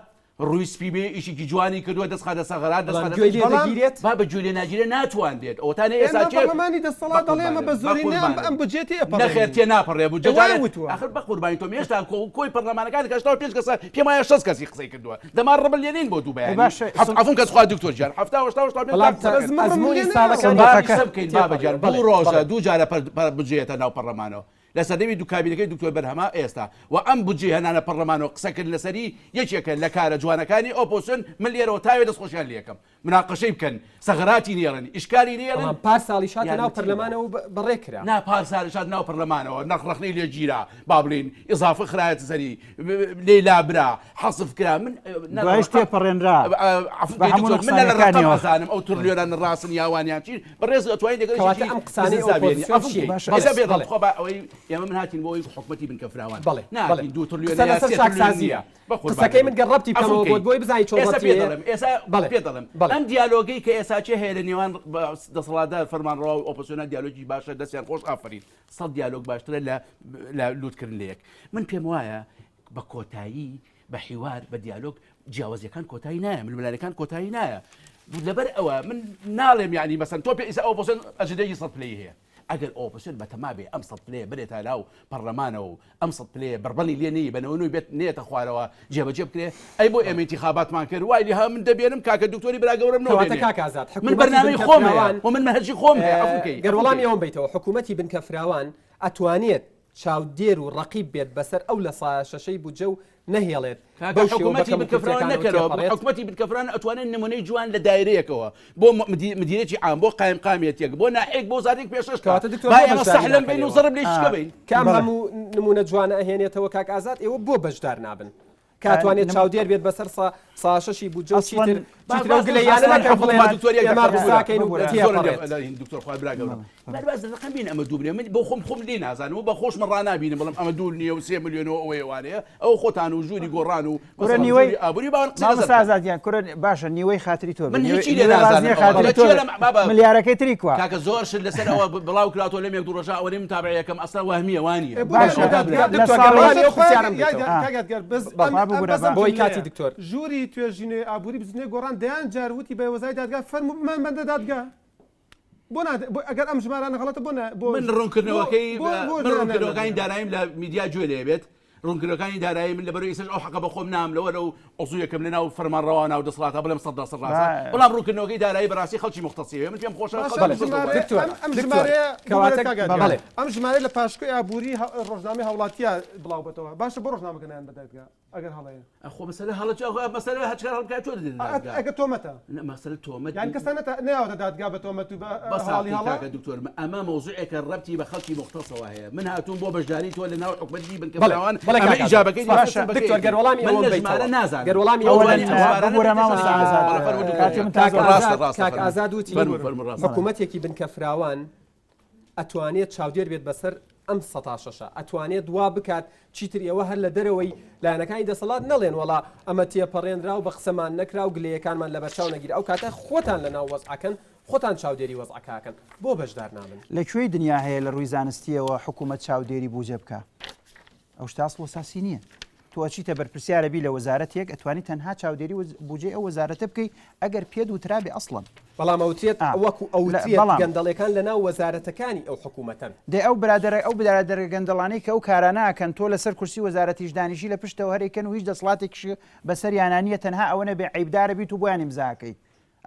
Speaker 2: ڕووی سپی بێ ئیشێکی جوانی کردووە دەست خاتە سەغەرات دەست
Speaker 1: بەڵام
Speaker 2: خاتە
Speaker 1: گوێی لێ
Speaker 4: بەڵام-
Speaker 1: دەگیرێت
Speaker 2: با بە گوێ لێ ناگیرێ ناتوانرێت ئەوەتانێ ئێستا
Speaker 4: ئێمە
Speaker 2: کێ
Speaker 4: پەرلەمانی دەسەڵات دەڵێ ئێمە بە زۆری نە ئەم ئەم بودجێ تێ ئەپەڕێنین.
Speaker 2: نەخێر تێ ناپەڕێ بودجە
Speaker 4: ئێ وایان
Speaker 2: جارێ-
Speaker 4: وتووە.
Speaker 2: ئاخر بە قوربانی تۆم هێشتا کۆی پەرلەمانەکان کە 85 کەسە پێم وایە 60 کەسی قسەی کردووە دەما ڕبل لێ نین بۆ دوو بەیانی
Speaker 3: ئێ باشە،
Speaker 2: عەفوم کەس خوا دکتۆر گیان 70 80 85
Speaker 1: بەڵام
Speaker 2: قسە کرد.
Speaker 1: ئەزموونی
Speaker 4: لێ
Speaker 1: ساڵەکانی
Speaker 2: با
Speaker 3: سندوقەکە.
Speaker 2: قسە بکەین بابە گیان
Speaker 1: بەڵێ،
Speaker 2: دوو ڕۆژە
Speaker 1: بەڵێ.
Speaker 2: دوو جارە بودجەیەتە ناو پەرلەمانەوە لە سەردەمی دوو کابینەکەی دکتۆر بەرهەمە ئێستا و ئەم بودجەی هێنانە پەرلەمانەوە قسەکردن لەسەری یەکێکە لە کارە جوانەکانی ئۆپۆزسیۆن من لێرەوە تاوێ دەستخۆشیان لێکەم مناقەشەی بکەن سەغراتی نێڵن ئیشکالی نێڵن
Speaker 1: بەڵام پار ساڵیش هاتە ناو
Speaker 2: یارمەتی
Speaker 1: پەرلەمانەوە و بەڕێ کرا.
Speaker 2: نا پار ساڵیش هاتە ناو پەرلەمانەوە نەخ ڕەخنەی لێ گیرا با بڵێین ئیزافە خرایەتە سەری لێی لابرا حەسف کرا من نە لە
Speaker 3: دوایش
Speaker 2: ڕەقەم
Speaker 3: تێپەڕێنرا
Speaker 2: عەفو
Speaker 3: بە
Speaker 2: بکەی
Speaker 3: هەموو
Speaker 2: دکتۆر من نە لە ڕەقەم
Speaker 3: نوقسانەکانیەوە.
Speaker 2: ئەزانم ئەو ترلیۆنانە ڕاستن یا وان یان چین بەڕێز ئەتوانی لەگەڵ
Speaker 1: کەواتە
Speaker 2: یەکێکی
Speaker 1: ئەم قسانەی
Speaker 2: بزنسا بێنی
Speaker 1: ئۆپۆزسیۆن
Speaker 2: عەفو
Speaker 1: چییە؟
Speaker 2: بکەی
Speaker 3: باشە
Speaker 1: بەڵێ
Speaker 2: ئێستا بێ
Speaker 1: بەڵێ
Speaker 2: خۆ با ئەوەی ئێمە من هاتین بۆ ئەوەی حکومەتی بنکە فراوان
Speaker 1: بەڵێ بەڵێ
Speaker 2: ناهاتین دوو ترلیۆن
Speaker 1: قسە
Speaker 2: یا
Speaker 1: لەسەر
Speaker 2: سێ ترلیۆن
Speaker 1: چاکسازییە
Speaker 2: نییە بە قوربان
Speaker 1: قسەکەی من گەر ڕەبتی
Speaker 2: عەفو
Speaker 1: بکەمەوە
Speaker 2: بکەی
Speaker 1: بۆت بۆی بزانی چۆن
Speaker 2: ئێستا
Speaker 1: ڕەبتی
Speaker 2: پێ
Speaker 1: هەیە
Speaker 2: دەڵێم ئێستا
Speaker 1: بەڵێ
Speaker 2: پێ دەڵێم
Speaker 1: بەڵێ
Speaker 2: ئەم دیالۆگەی کە ئێستا چێ هەیە لە نێوان دەسەڵاتدار فەرمانڕەوا و ئۆپۆزسیۆنە دیالۆگی باشە دەستیان خۆش ئافەرین سەد دیالۆگ باشترە لە لە لوتکردن لە یەک من پێم وایە بە کۆتایی بە حیوار بە دیالۆگ جیاوازیەکان کۆتایی نایە ململانەکان کۆتایی نایە لەبەر ئەوە من ناڵێم یعنی مەسەن تۆ پێ ئیسا ئۆپۆزسیۆن ئەجندەیەکی سەد پلەی هەیە ئەگەر ئۆپۆزسیۆن بەتەما بێ ئەم سەد پلەیە بنێتە ناو پەڕلەمانەوە و ئەم سەد پلەیە بڕبڕی لێ نەیی بە نەوەنوی بێت نەیەتە خوارەوە جێبەجێ بکرێ ئەی بۆ ئێمە ئینتیخاباتمان کرد وای لێ ها من دەبێنم کاکە دکتۆری برا گەورەم نۆ
Speaker 1: کەواتە
Speaker 2: بێنێ
Speaker 1: کاک ئازاد
Speaker 2: من
Speaker 1: حکوومەتی
Speaker 2: بەرنامەی
Speaker 1: بنکە
Speaker 2: خۆم هەیە
Speaker 1: فراوان
Speaker 2: و من مەنهەجی خۆم هەیە عەفو کەی
Speaker 1: گەر
Speaker 2: عەفو
Speaker 1: وەڵامی
Speaker 2: کەی
Speaker 1: ئەوەم بەیتەوە حکوومەتی بنکە فراوان ئەتوانێت چاودێر و ڕەقیب بێت بەسەر ئەو لە سایە شەشەی بودجە و نەهێڵێت
Speaker 2: کاکە
Speaker 1: بەو شێوە بە
Speaker 2: حکوومەتی بنکەفراوان
Speaker 1: کەموکورتیەکانەوە
Speaker 2: نەکەرەوە
Speaker 1: تێپەڕێت.
Speaker 2: حکوومەتی بنکەفراوان ئەتوانێت نمونەی جوان لە دایرەیەکەوە بۆ مدیرێکی عام بۆ قایمقامیەتێک بۆ ناحیەک بۆ وەزارەتێک پێشکەش کا
Speaker 1: کەواتە دکتۆر
Speaker 2: با
Speaker 1: بۆ
Speaker 2: ئێمە
Speaker 1: بەشداری
Speaker 2: سەحلەم
Speaker 1: ناکەن
Speaker 2: بین و
Speaker 1: ئێوە؟
Speaker 2: زەرب لێ شکە بین
Speaker 1: کە ئەم
Speaker 3: بەڵێ.
Speaker 1: هەموو نمونە جوانە ئەهێنێتەوە کاک ئازاد ئێوە بۆ بەشدار نابن کە ئەتوانێت
Speaker 3: نم-
Speaker 1: چاودێر بێت بەسەر سا شەشی بودجە و
Speaker 3: ئەسڵەن
Speaker 1: چیتر
Speaker 2: با
Speaker 1: چیتر ئەو
Speaker 2: باس
Speaker 1: گلەییانە
Speaker 2: ئەسڵەن
Speaker 1: نەکەن
Speaker 2: حکوومەت
Speaker 1: بڵێن
Speaker 2: دکتۆر یەک
Speaker 1: ئێمە
Speaker 2: دەقە ببورە
Speaker 1: ڕساکەین و
Speaker 3: ببورە.
Speaker 2: زۆر
Speaker 1: تێپەڕێت.
Speaker 2: دکتۆر خوای برا گەورە بەر باس ڕقم بین ئەمە دوو ملیۆن من بۆ خۆم خۆم لێ نازانم و بە خۆشم ڕانابینم بڵێم ئەمە دوو نییە و سێ ملیۆن و ئەوەیە وانەیە ئەو خۆتان و ژووری گۆڕان و
Speaker 3: کورە
Speaker 2: مەسەڵەن
Speaker 3: نیوەی
Speaker 2: ژووری ئابووری باوەن قسەی لەسەر
Speaker 3: مامۆستا
Speaker 2: بکەن.
Speaker 3: ئازاد گیان کورە باشە نیوەی خاتری تۆ بێ
Speaker 2: من
Speaker 3: نیوەی
Speaker 2: هیچی لێ
Speaker 3: نیوەی ڕاست
Speaker 2: نازانم
Speaker 3: نییە
Speaker 2: ئەوە
Speaker 3: خاتری
Speaker 2: بە
Speaker 3: تۆ
Speaker 2: کێ
Speaker 3: بێ
Speaker 2: لەم بابە
Speaker 3: ملیارەکەی تری کوا
Speaker 2: کاکە زۆر شت لەسەر ئەوە بڵاو کراوەتەوە لەم یەک دوو ڕۆژە ئەوەنەی متابعە یەکەم ئەسڵا وەهمیە وانیە
Speaker 4: ئێ بۆ
Speaker 3: باشە
Speaker 4: دادگا
Speaker 3: لە
Speaker 1: دکتۆر
Speaker 3: ساڵی
Speaker 1: گەر وەڵامی ئەو پرسیارەم
Speaker 4: یای
Speaker 1: بدەیتەوە.
Speaker 3: آه.
Speaker 4: کاک یادگار بەس
Speaker 1: بەڵێ.
Speaker 4: ئەم
Speaker 3: با
Speaker 4: ئەم
Speaker 3: ببورە
Speaker 4: بەس
Speaker 3: با
Speaker 4: ئەم
Speaker 1: بۆی کاتی
Speaker 4: جملەیە
Speaker 1: دکتۆر.
Speaker 4: ژووری توێژینەوەی ئابووری بزوتنەوەی گۆڕان دەیان جار وتی بە وەزای دادگا فەرموو بمان بەندە دادگا بۆ نا بۆ ئەگەر ئەم ژمارانە غەڵەتە بۆ نا بۆ
Speaker 2: من
Speaker 4: بۆ
Speaker 2: ڕوونکردنەوەکەی
Speaker 4: بۆ بۆ
Speaker 2: من
Speaker 4: نا نا
Speaker 2: ڕوونکردنەوەکانی
Speaker 4: نا
Speaker 2: داراییم لە میدیا گوێ لێ بێت ڕوونکردنەوەکانی دارایی من لەبەرەوەی ئێستاش ئەو حەقە بە خۆم نام لەوە لەو عضویەکەم لە ناو فەرمانڕەوا ناو دەسەڵاتە بڵێم سەد لە سەد ڕاستە
Speaker 3: با-
Speaker 2: بەڵام ڕوونکردنەوەکەی دارایی بەڕاستی خەڵکی موختەسیەوە من پێم خۆشە
Speaker 4: باشە
Speaker 2: خەڵکی
Speaker 4: ئەم
Speaker 2: موختەس
Speaker 4: ژمارەیە
Speaker 2: وایە.
Speaker 1: دکتۆر
Speaker 4: ئەم ئەم
Speaker 1: دکتۆر
Speaker 4: ژمارەیە ببورە
Speaker 1: کەواتە
Speaker 4: کاک یادگار
Speaker 1: بەڵێ
Speaker 4: ئەم ژمارەیە لە پاشکۆی ئابووری ڕۆژنامەی هاوڵاتیە بڵاو بۆتەوە باشە بۆ ڕۆژنامەکە نایان بە دادگا ئەگەر هەڵەیە.
Speaker 2: خۆ مەسەلە هەڵە چ ئەخۆ مەسەلە هەر چکار هەڵ بکات تۆ دەدرێتە دادگا.
Speaker 4: ئەگەر تۆمەتە.
Speaker 2: نا مەسەلە تۆمەت
Speaker 4: یانی کەس نەتا نەیاوەتە دادگا بە تۆمەت و بە
Speaker 2: بەس
Speaker 4: هەواڵی
Speaker 2: حەقی
Speaker 4: هەڵە.
Speaker 2: کاکە دکتۆر ئەمە مەوزوعێکە ڕەبتی بە خەڵکی موختەسەوە هەیە من هاتووم بۆ بەشداری تۆ لە ناو حکومەتی بنکە
Speaker 1: بەڵێ
Speaker 2: فراوان
Speaker 1: بەڵێ
Speaker 2: ئەمە
Speaker 1: کاک ئازاد
Speaker 2: ئیجابەکەی
Speaker 1: سپاس.
Speaker 2: باشە
Speaker 1: دکتۆر گەر وەڵامی
Speaker 2: من
Speaker 1: ئەوەم
Speaker 2: لە ژمارە
Speaker 1: بەیتەوە
Speaker 2: نازانم
Speaker 1: گەر وەڵامی
Speaker 2: ئەوە
Speaker 1: ئەوەم
Speaker 2: وانی ئەم
Speaker 1: بەیتەوە
Speaker 2: ژمارانە
Speaker 3: ببورە
Speaker 2: بێتە
Speaker 3: مامۆستا
Speaker 2: سەر
Speaker 3: ئازاد
Speaker 2: بەڵێ فەرموو دکتۆر
Speaker 3: کاتی
Speaker 2: گیان
Speaker 3: من
Speaker 1: کاک
Speaker 3: تازە
Speaker 2: ڕاستە
Speaker 1: ئازاد
Speaker 2: ڕاستە
Speaker 1: کاک
Speaker 2: فەرموو
Speaker 1: ئازاد وتی
Speaker 2: فەرموو فەرموو ڕاستە
Speaker 1: حکوومەتێکی بنکە فراوان ئەتوانێت چاودێر بێت بەسەر. ئەم سەتا شەشە ئەتوانێت وا بکات چیتر ئێوە هەر لە دەرەوەی لایەنەکانی دەسەڵات نەڵێن وەڵا ئەمە تێپەڕێنرا و بە قسەمان نەکرا و گلەیەکانمان لەبەرچاو نەگیرا ئەو کاتە خۆتان لەناو وەزعەکەن خۆتان چاودێری وەزعەکە ئەکەن بۆ بەشدار نابن؟
Speaker 3: لە کوێی دنیا هەیە لە ڕووی زانستییەوە حکوومەت چاودێری بوجە بکا؟ ئەو شتە ئەسڵ و ئەساسی نییە. تۆ ئەچیتە بەرپرسیارە بی لە وەزارەتێک ئەتوانی تەنها چاودێری بوجەی ئەو وەزارەتە بکەی ئەگەر پێت وترابێ ئەسڵەن.
Speaker 1: بەڵام ئەوترێت وەکو ئەوترێت گەندەڵیەکان لەناو وەزارەتەکانی ئەو حکومەتەن.
Speaker 3: دەی ئەو برادەرە ئەو برادەرە گەندەڵانەی کە ئەو کارانە ئەکەن تۆ لەسەر کورسی وەزارەتیش دانیشی لە پشتەوە هەر ئەیکەن و هیچ دەسڵاتێکیش بەسەریانا نییە تەنها ئەوە نەبێ عەیبدارە بیت و بۆیان ئیمزا ئەکەی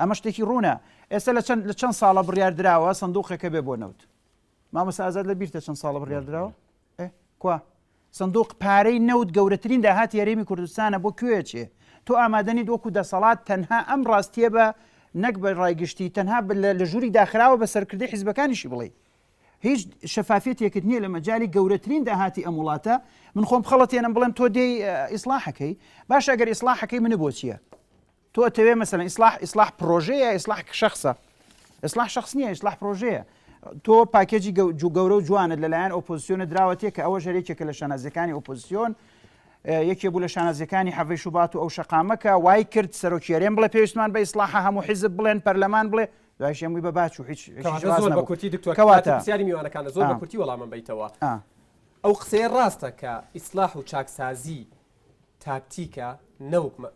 Speaker 3: ئەمە شتێکی ڕوونە ئێستا لە چەند لە چەند ساڵە بڕیار دراوە سندوقێکە بێ بۆ نەوت مامۆستا ئازاد لە بیرتە چەند ساڵە بڕیار دراوە کوا سندوق پارەی نەوت گەورەترین داهاتی هەرێمی کوردستانە بۆ کوێ چێ تۆ ئامادەنیت وەکو دەسەڵات تەنها ئەم ڕاستیە بە نەک بە ڕای گشتی تەنها لە ژووری داخراوە بە سەرکردەی حیزبەکانیشی بڵێ هیچ شەفافیەتێکت نییە لە مەجای گەورەترین داهاتی ئەم وڵاتە من خۆم خەڵەتێنم بڵێم تۆ دێی ئیسلاحەکەی باش ئەگەر ئیسلاحەکەی منە بۆ چییە؟ تۆ ئەتەوێ مەسەلەن ئیسلاح ئیسلاح پرۆژەیە ئیسلاح شخصە ئیسلاح شخص نییە ئیسلاح پرۆژەیە تۆ پاکێجی گەورە و جوانت لەلایەن ئۆپۆزیسیۆنە دراوەتێ کە ئەوە ژەرێکێکە لە شانازیەکانی ئۆپۆزیسیۆن یەکێ بوو لە شانازیەکانی حەڤەی شوبات و ئەو شەقامەکە وای کرد سەرۆکیێرێن بڵێ پێویستمان بە ئیسلاحە هەموو حیزب بڵێن پەرلەمان بڵێ دوایش هەمووی بە باچ و هیچ
Speaker 1: زۆر بە کورتی دکتۆر کەواتە پرسیاری میوانەکانە زۆر بە کورتی وەڵامم بیتەوە ئەو قسەیە ڕاستە کە ئیسلاح و چاکسازی تاکتیکە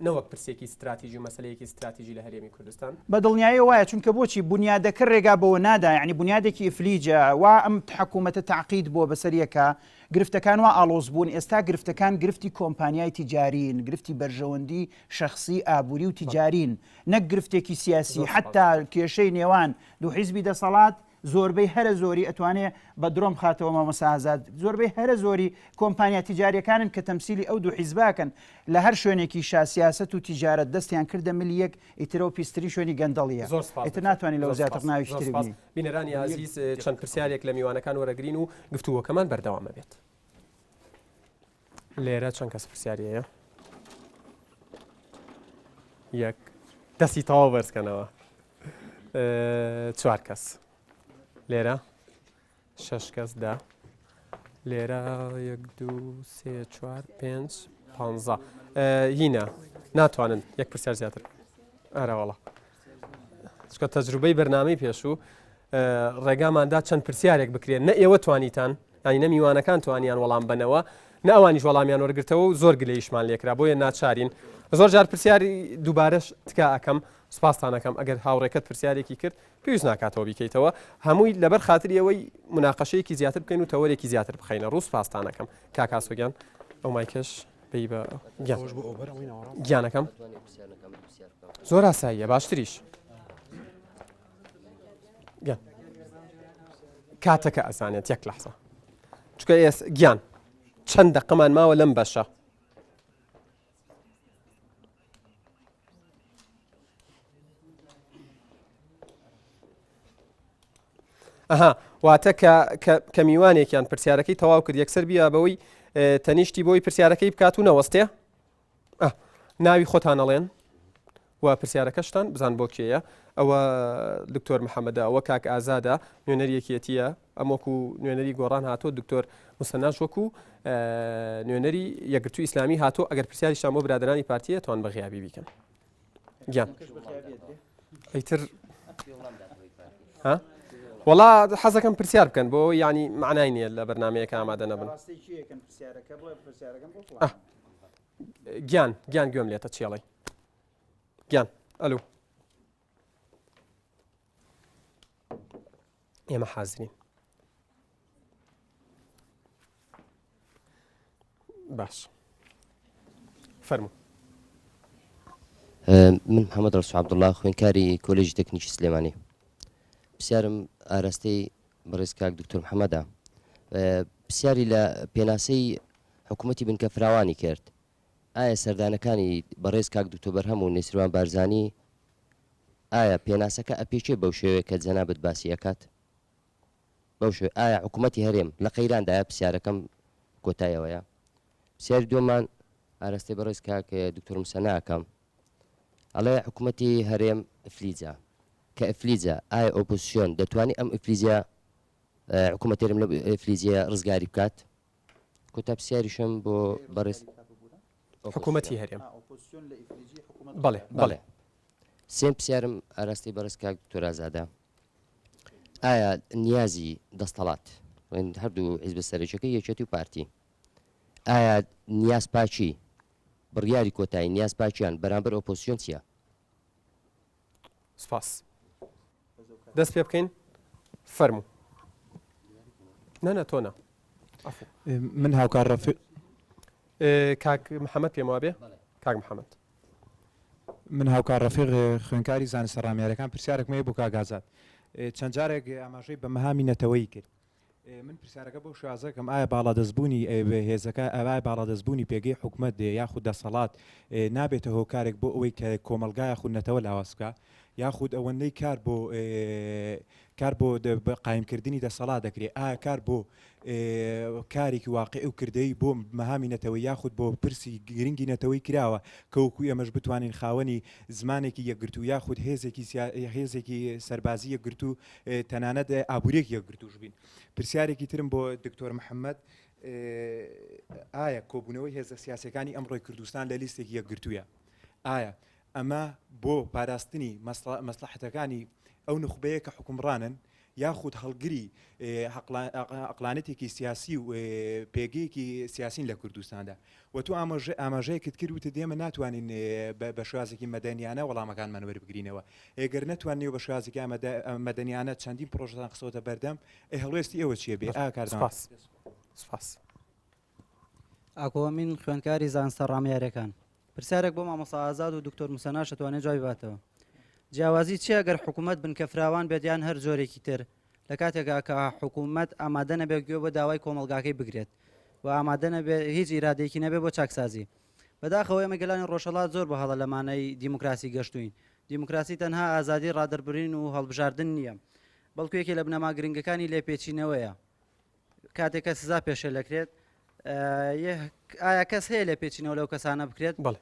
Speaker 1: نەوەک پرسێکی ستراتیجی و مەسەلەیەکی ستراتیجی لە هەرێمی کوردستان؟
Speaker 3: بە دڵنیاییەوە وایە، چونکە بۆچی؟ بونیادەکە رێگا بەوە نادا، یەعنی بونیادێکی ئیفلیجە، وا ئەم حکوومەتە تەعقید بووە بەسەر یەکا، گرفتەکان وا ئاڵۆز بوون، ئێستا گرفتەکان گرفتی کۆمپانیای تیجارین، گرفتی بەرژەوەندی شەخسی، ئابووری و تیجارین، نەک گرفتێکی سیاسی، حەتتا کێشەی نێوان دوو حیزبی دەسەڵات، زۆربەی هەرە زۆری ئەتوانێ بە درۆم بخاتەوە مامۆستا ئازاد زۆربەی هەرە زۆری کۆمپانیا تیجاریەکانن کە تەمسیلی ئەو دوو حیزبە ئەکەن لە هەر شوێنێکیشا سیاسەت و تیجارەت دەستیان کردە ملی یەک ئیتر ئەو پیسترین شوێنی گەندەڵیە
Speaker 1: زۆر سپاس
Speaker 3: ئیتر
Speaker 1: دکتۆر
Speaker 3: ناتوانین لەوە
Speaker 1: زۆر
Speaker 3: زیاتر
Speaker 1: سپاس
Speaker 3: ناوێکی
Speaker 1: زۆر
Speaker 3: تری
Speaker 1: سپاس
Speaker 3: بنێین.
Speaker 1: بینەرانی ئازیز چەند پرسیارێک لە میوانەکان وەرەگرین و گفتوگۆکەمان بەردەوام ئەبێت. لێرە چەند کەس پرسیاری هەیە؟ یەک دەستی تەواو بەرزکەنەوە چوار کەس لێرە شەش کەس دا لێرە یەک دوو سێ چوار پێنج پانزە هینە ناتوانن یەک پرسیار زیاتر ئارەوەڵا چکە تەجروبەی بەرنامەی پێشوو ڕێگاماندا چەند پرسیارێک بکرێن نە ئێوە توانیتان ینی نە میوانەکان توانیان وەڵام بنەوە نە ئەوانیش وەڵامیان وەرگرتەوە و زۆر گلەیشمان لێکرا بۆیە ناچارین زۆر جار پرسیاری دووبارەش تکا ئەەکەم سپاستان ئەکەم ئەگەر هاوڕێکەت پرسیارێکی کرد پێویست ناکاتەوە بیکەیتەوە هەمووی لەبەر خاتری ئەوەی مناقەشەیەکی زیاتر بکەین و تەوەرێکی زیاتر بخەینە ڕوو سپاستان ئەکەم کاک ئاسۆ گیان ئەو مایکەش بی بە گیان گیانەکەم زۆر ئاساییە باشتریش گیان کاتەکە ئەزانێت یەک لەحزە چکە ئێس گیان چەند دەقەمان ماوە لەم بەشە ئەها واتە کە کە میوانێکیان پرسیارەکەی تەواو کرد یەکسەر بیا بەوەی تەنیشتی بۆی پرسیارەکەی بکات و نەوەستێ ناوی خۆتان ئەڵێن و پرسیارەکەشتان بزان بۆ کێیە ئەوە دکتۆر محەممەدە ئەوە کاک ئازادە نوێنەری یەکێتیە ئەم وەکو نوێنەری گۆڕان هاتۆ دکتۆر مسەناش وەکو نوێنەری یەکگرتوو ئیسلامی هاتۆ ئەگەر پرسیاریشتان بۆ برادرانی پارتیە توان بە غیابی بیکەن گیان ئیتر ها وەڵا حەزەکەم پرسیار بکەن بۆ ینی معنای نییە لە بەرنمەیەکە ئامادە نەبن گیان گیان گوێم لێتە چێڵی گیان ئەلو ئێمە حازرین باش فەرموو
Speaker 5: من محەممەد ڕسو عبدوڵڵا خوێنکاری کۆلێژی تەکنیکی سلێمانی پرسیارم ئاراستەی بەڕێز کاک دکتۆر محەممەدە پرسیاری لە پێناسەی حکوومەتی بنکە فراوانی کرد ئایا سەردانەکانی بەڕێز کاک دکتۆر بەرهەم و نێچیروان بارزانی ئایا پێناسەکە ئەپێچێ بەو شێوەیە کە جەنابت باسی ئەکات؟ بەو شێوەیە ئایا حکوومەتی هەرێم لە قەیراندایە؟ پرسیارەکەم کۆتای ئەوەیە. پرسیاری دووەممان ئاراستەی بەڕێز کاک دکتۆر مسەنا ئەکەم. ئەڵێ حکوومەتی هەرێم ئفلیجە. کە ئفلیجە ئایا ئۆپۆزسیۆن دەتوانی ئەم ئفلیجە. حکوومەت هەرێم لەو ئیفلیجیە ڕزگاری بکات؟ کۆتا پرسیاریشم بۆ بەڕێز
Speaker 1: حکوومەتی هەرێم بەڵێ
Speaker 5: بەڵێ سێم پرسیارم ئاراستەی بەڕێز کاک دکتۆر ئازادە ئایا نیازی دەستەڵات هەردوو حیزبە سەرەکیەکە یەکێتی و پارتی ئایا نیاز پاکی بڕیاری کۆتایی نیاز پاکیان بەرامبەر ئۆپۆزسیۆن چییە؟
Speaker 1: سپاس دەست پێ بکەین فەرموو نەنە تۆ نا
Speaker 6: من هاوکار ڕەفیق
Speaker 1: کاک محەممەد پێم وابێ کاک محەممەد
Speaker 6: من هاوکار ڕەفیق خوێنکاری زانستە ڕامیارەکان پرسیارێکم هەیە بۆ کاک ئازاد چەند جارێک ئاماژەی بە مەهامی نەتەوەیی کرد من پرسیارەکە بەو شێوازە کەم ئایا باڵادەستبوونی هێزەکە ئایا باڵادەستبوونی پێگەی حکومەت یاخود دەسەڵات نابێتە هۆکارێک بۆ ئەوەی کە کۆمەڵگا یاخود نەتەوە لاواز بکا یاخود ئەوەندەی کار بۆ کار بۆ قایمکردنی دەسەڵات دەکرێت ئایا کار بۆ کارێکی واقعی و کردەیی بۆ مەهامی نەتەوەی یاخود بۆ پرسی گرنگی نەتەوەی کراوە کە وەکو ئێمەش بتوانین خاوەنی زمانێکی یەکگرتوو یاخود هێزێکی هێزێکی سەربازی یەکگرتوو تەنانەت ئابووریەکی یەکگرتووش بین. پرسیارێکی ترم بۆ دکتۆر محەممەد ئایا کۆبوونەوەی هێزە سیاسەکانی ئەمڕۆی کوردستان لە لیستێکی یەکگرتوویە ئایا ئەمە بۆ پاراستنی مەسڵەحەتەکانی ئەو نوخبەیە کە حوکمڕانن یاخود هەڵگری عەقڵانیەتێکی سیاسی و پێگەیەکی سیاسین لە کوردستاندا و تۆ ئاماژەیەکت کرد وتت ئێمە ناتوانین بە شێوازێکی مەدەنیانە وەڵامەکانمان وەربگرینەوە ئێگەر نەتوانین بە شێوازێکی مەدەنیانە چەندین پرۆژەتان خستۆتە بەردەم ئەی هەڵوێستی ئێوە چییە بێ ئاکاردان
Speaker 1: سپاس سپاس.
Speaker 7: ئاکۆ ئەمین خوێندکاری زانستە ڕامیاریەکان پرسیارێک بۆ مامۆستا ئازاد و دکتۆر موسەناش ئەتوانێت جوابی باتەوە جیاوازی چییە گەر حکوومەت بنکە فراوان بێت یان هەر جۆرێکی تر لە کاتێکا کە حکوومەت ئامادە نەبێت گوێ بۆ داوای کۆمەڵگاکەی بگرێت و ئامادە نەبێت هیچ ئیرادەیەکی نەبێت بۆ چاکسازی بەداخەوە ئێمە گەلانی ڕۆژهەڵات زۆر بە هەڵە لە مانای دیموکراسی گەشتوین دیموکراسی تەنها ئازادی ڕادەربرین و هەڵبژاردن نییە بەڵکو یەکێ لە بنەما گرنگەکانی لێپێچینەوەیە کاتێک کە سزا پێشێل دەکرێت ئایا کەس هەیە لێپێچینەوە لەو کەسانە بکرێت
Speaker 1: بەڵێ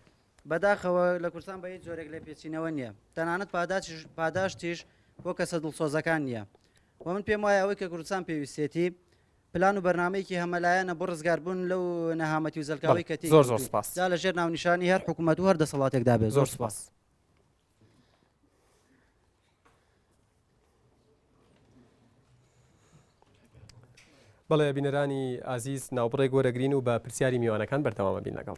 Speaker 7: بەداخەوە لە کوردستان بە هیچ جۆرێک لێپێچینەوە نییە تەنانەت پاداشتیش بۆ کەسە دڵسۆزەکان نییە و من پێم وایە ئەوەی کە کوردستان پێویستێتی پلان و بەرنمەیەکی هەمەلایەنە بۆ ڕزگاربوون لەو نەهامەتی و زەلکاوی کە
Speaker 1: زۆر زۆر سپاس
Speaker 7: جا لە ژێر ناونیشانی هەر حکوومەت و هەر دەسەڵاتێکدا بێت
Speaker 1: زۆر سپاس. بەڵێ بینەرانی ئازیز ناوبڕێک وەرەگرین و بە پرسیاری میوانەکان بەردەوامە بین لەگەڵ.